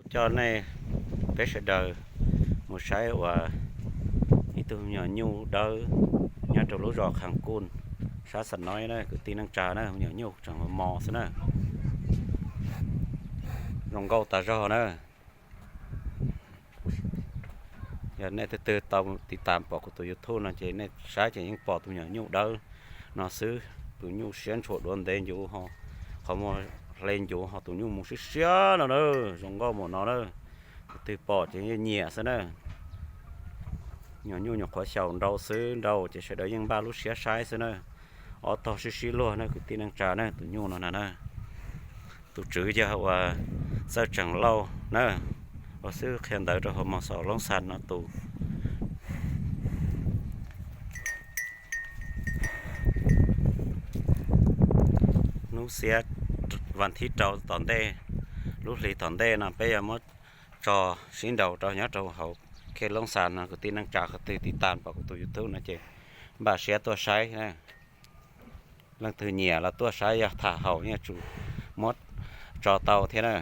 Coj nej peb sawv daws mus saib uas ib tug me nyuam nyuj dawb nyob rau lub zos Khas Kuj, sab Xam Noib na, kwv tij neej tsa na, me nyuam nyuj tseem mos mos xwb na. Zoo nkauj tas zog na. Yog nej twg twg tau tiv tas pom kuv tus YouTube no ces nej saib ces yeej pom tus me nyuam nyuj dawb no xwb. Tus nyuj siab ntshua duav ntev ncuv, qhov muag hle ncuv, ho tus nyuj mus siab siab no na, zoo nkauj mus no na. Tus twg pom ces yeej nyiam xwb na. Nyuam nyuj nyuam qhuav xyaum nrau xwb, nrau ces sawv daws yeej npaj lub siab saib xwb na. Ob tog sib sib luag na, kwv tij neej tsa na, tus nyuj no na na. Tus tswv yog uas Txawj Tseem Lauj na, uas xib hwb qhia ntawv rau hauv Mos Xos Loob Xas no tus. Hnub xiab vas thib rau tom ntej, lub hlis tom ntej no peb yuav muab tso sib nraus rau nyob rau hauv khej Loob Xas no, kwv tij neej tsa qhov twg tiv tas pom kuv tus YouTube no ces npaj siab tuaj saib. Leej twg nyiam los tuaj saib, yog tham haum yeej tsum muab tso tau thiab na.